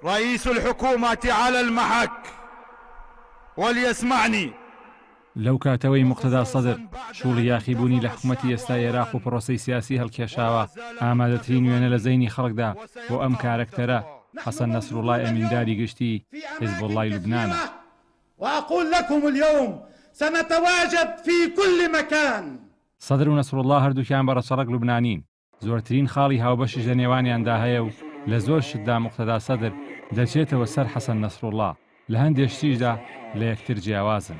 رئیس الحکومە علی المحک ولیسمعنی. لەو کاتەوەی موقتەدا سەدر شووڵی یاخیبوونی لە حکومەتی ئێستای ئێراق و پڕۆسەی سیاسی هەڵکێشاوە، ئامادەترین وێنە لە زەینی خەڵکدا بۆ ئەم کارەکتەرە، حەسەن نەسروڵڵای ئەمینداری گشتیی حیزبوڵڵای لوبنانە. وأقول لكم اليوم سنتواجد في كل مكان. سەدر و نەسروڵڵا هەردووکیان بە ڕەچەڵەک لوبنانین، زۆرترین خاڵی هاوبەشیش لە نێوانیاندا هەیە و لە زۆر شتدا موقتەدا سەدر دەچێتەوە سەر حەسەن نەسروڵڵا، لە هەندێ شتیشدا لە یەکتر جیاوازن.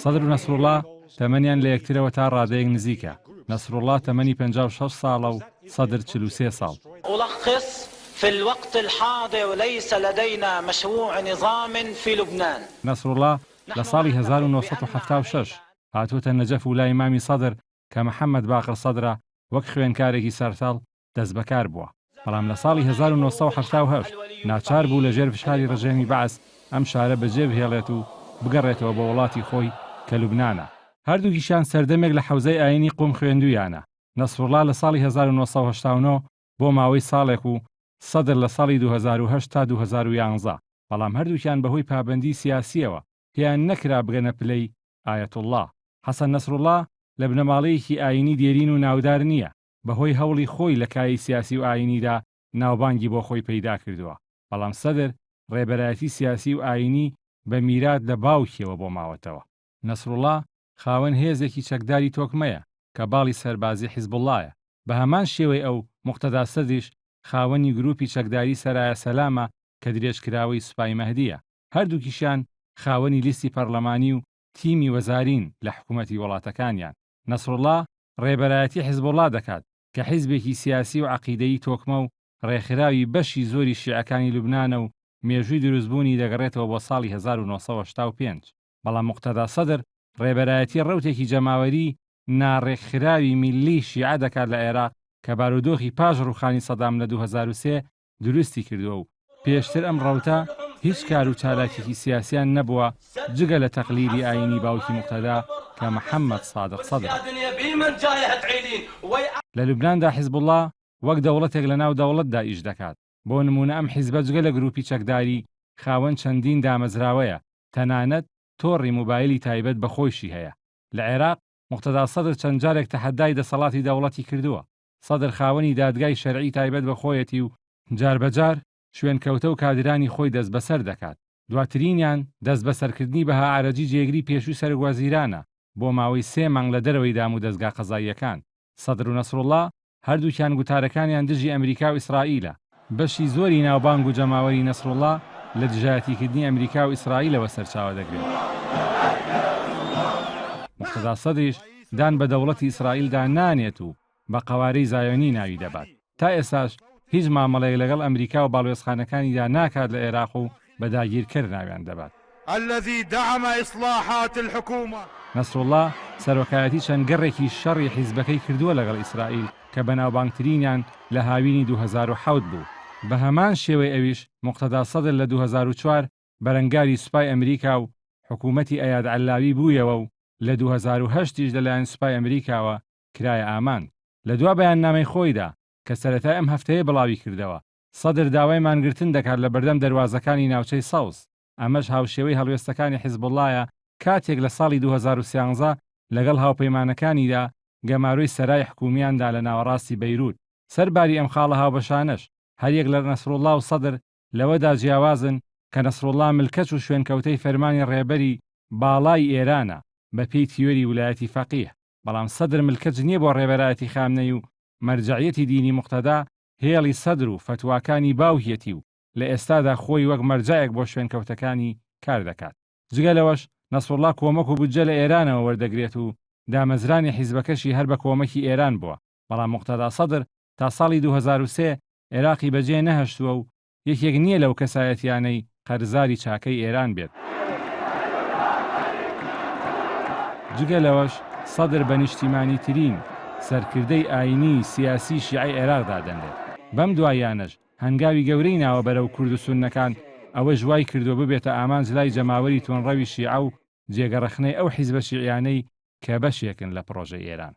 سەدر و نەسروڵڵا تەمەنیان لە یەکترەوە تا ڕادەیەک نزیکە، نەسروڵڵا تەمەنی 56 ساڵە و سەدر 43 ساڵ. ألخص في الوقت الحاضر ليس لدينا مشروع نظام في لبنان. نەسروڵڵا لە ساڵی 1976 هاتووەتە نەجەف و لای مامی سەدر کە محەمەد باقر سەدرە وەک خوێندکارێکی سەرتەڵ دەستبەکار بووە، بەڵام لە ساڵی 1978 ناچار بوو لەژێر فشاری ڕژێمی بەعس ئەم شارە بەجێبهێڵێت و بگەڕێتەوە بۆ وڵاتی خۆی کە لوبنانە. هەردووکیشیان سەردەمێک لە حەوزەی ئایینی قوم خوێندوویانە، نەسروڵڵا لە ساڵی 1989 بۆ ماوەی ساڵێک و سەدر لە ساڵی 2008 تا 2011، بەڵام هەردووکیان بەهۆی پابەندیی سیاسییەوە پێیان نەکرا بگەنە پلەی ئایەتوڵڵا. حەسەن نەسروڵڵا لە بنەماڵەیەکی ئایینی دێرین و ناودار نییە، بەهۆی هەوڵی خۆی لە کایەی سیاسی و ئایینیدا ناوبانگی بۆ خۆی پەیدا کردووە، بەڵام سەدر ڕێبەرایەتی سیاسی و ئایینی بە میرات لە باوکیەوە بۆ ماوەتەوە. نەسروڵڵا خاوەن هێزێکی چەکداری تۆکمەیە کە باڵی سەربازی حیزبوڵڵایە، بە هەمان شێوەی ئەو، موقتەدا سەدریش خاوەنی گرووپی چەکداری سەرایا سەلامە کە درێژکراوەی سوپای مەهدییە. هەردووکیشیان خاوەنی لیستی پەڕلەمانی و تیمی وەزارین لە حکومەتی وڵاتەکانیان. نەسروڵڵا ڕێبەرایەتی حزبوڵڵا دەکات کە حیزبێکی سیاسی و عەقیدەیی تۆکمە و ڕێکخراوی بەشی زۆری شیعەکانی لوبنانە و مێژووی دروستبوونی دەگەڕێتەوە بۆ ساڵی 1985. بەڵام موقتەدا سەدر ڕێبەرایەتی ڕەوتێکی جەماوەریی ناڕێکخراوی میللی شیعە دەکات لە عێراق کە بارودۆخی پاش ڕووخانی سەدام لە 2003 دروستی کردووە و پێشتر ئەم ڕەوتە هیچ کار و چالاکیەکی سیاسیان نەبووە جگە لە تەقلیدی ئایینی باوکی موقتەدا کە محەمەد سادق سەدرە. لە لوبناندا حیزبوڵڵا وەک دەوڵەتێک لە ناو دەوڵەتدا ئیش دەکات، بۆ نموونە ئەم حیزبە جگە لە گرووپی چەکداری خاوەن چەندین دامەزراوەیە، تەنانەت تۆڕی موبایلی تایبەت بە خۆیشی هەیە. لە عێراق موقتەدا سەدر چەند جارێک تەحەدای دەسەڵاتی دەوڵەتی کردووە. سەدر خاوەنی دادگای شەرعی تایبەت بە خۆیەتی و جاربەجار شوێنکەوتە و کادرانی خۆی دەستبەسەر دەکات، دواترینیان دەستبەسەرکردنی بەها ئەعرەجی جێگری پێشووی سەرۆکوەزیرانە بۆ ماوەی سێ مانگ لە دەرەوەی دامودەزگا قەزاییەکان. سەدر و نەسروڵڵا هەردووکیان گوتارەکانیان دژی ئەمریکا و ئیسرائیلە. بەشی زۆری ناوبانگ و جەماوەری نەسروڵڵا لە دژایەتیکردنی ئەمریکا و ئیسرائیلەوە سەرچاوە دەگرێت. موقتەدا سەدریش دان بە دەوڵەتی ئیسرائیلدا نانێت و بە قەوارەی زایۆنی ناوی دەبات. تا ئێستاش هیچ مامەڵەیەک لەگەڵ ئەمریکا و باڵوێزخانەکانیدا ناکات لە عێراق و بە داگیرکەر ناویان دەبات. الذی دعم اصلاحات الحکومە. نەسروڵڵا سەرۆکایەتی چەند گەڕێکی شەڕی حیزبەکەی کردووە لەگەڵ ئیسرائیل کە بەناوبانگترینیان لە هاوینی 2007 بوو. بە هەمان شێوەی ئەویش موقتەدا سەدر لە 2004 بەرەنگاری سوپای ئەمریکا و حکوومەتی ئەیاد عەللاوی بوویەوە و لە 2008 یش لەلایەن سوپای ئەمریکاوە کرایە ئامانج. لە دوا بەیاننامەی خۆیدا کە سەرەتای ئەم هەفتەیە بڵاوی کردەوە، سەدر داوای مانگرتن دەکات لە بەردەم دەروازەکانی ناوچەی سەوز، ئەمەش هاوشێوەی هەڵوێستەکانی حیزبوڵڵایە کاتێک لە ساڵی 2013 لەگەڵ هاوپەیمانەکانیدا گەمارۆی سەرای حکوومیان دا لە ناوەڕاستی بەیروت. سەرباری ئەم خاڵە هاوبەشانەش، هەریەک لە نەسروڵڵا و سەدر لەوەدا جیاوازن کە نەسروڵڵا ملکەچ و شوێنکەوتەی فەرمانی ڕێبەری باڵای ئێرانە بە پێی تیۆری ولایەتی فەقیه، بەڵام سەدر ملکەچ نییە بۆ ڕێبەرایەتی خامنەی و مەرجەعیەتی دینی موقتەدا هێڵی سەدر و فەتواکانی باوکیەتی و لە ئێستادا خۆی وەک مەرجەعێک بۆ شوێنکەوتەکانی کار دەکات. جگە لەوەش نەسروڵڵا کۆمەک و بودجە لە ئێرانەوە وەردەگرێت و دامەزرانی حیزبەکەشی هەر بە کۆمەکی ئێران بووە، بەڵام موقتەدا سەدر تا ساڵی 2003 عێراقی بەجێ نەهشتووە و یەکێک نییە لەو کەسایەتیانەی قەرزاری چاکەی ئێران بێت. جگە لەوەش سەدر بە نیشتیمانیترین سەرکردەی ئایینیی سیاسیی شیعەی عێراق دادەنرێت. بەم دواییانەش هەنگاوی گەورەی ناوە بەرەو کورد و سوننەکان، ئەوەش وای کردووە ببێتە ئامانج لای جەماوەری توندڕەوی شیعە و جێگە ڕەخنەی ئەو حیزبە شیعیانەی کە بەشێکن لە پڕۆژەی ئێران.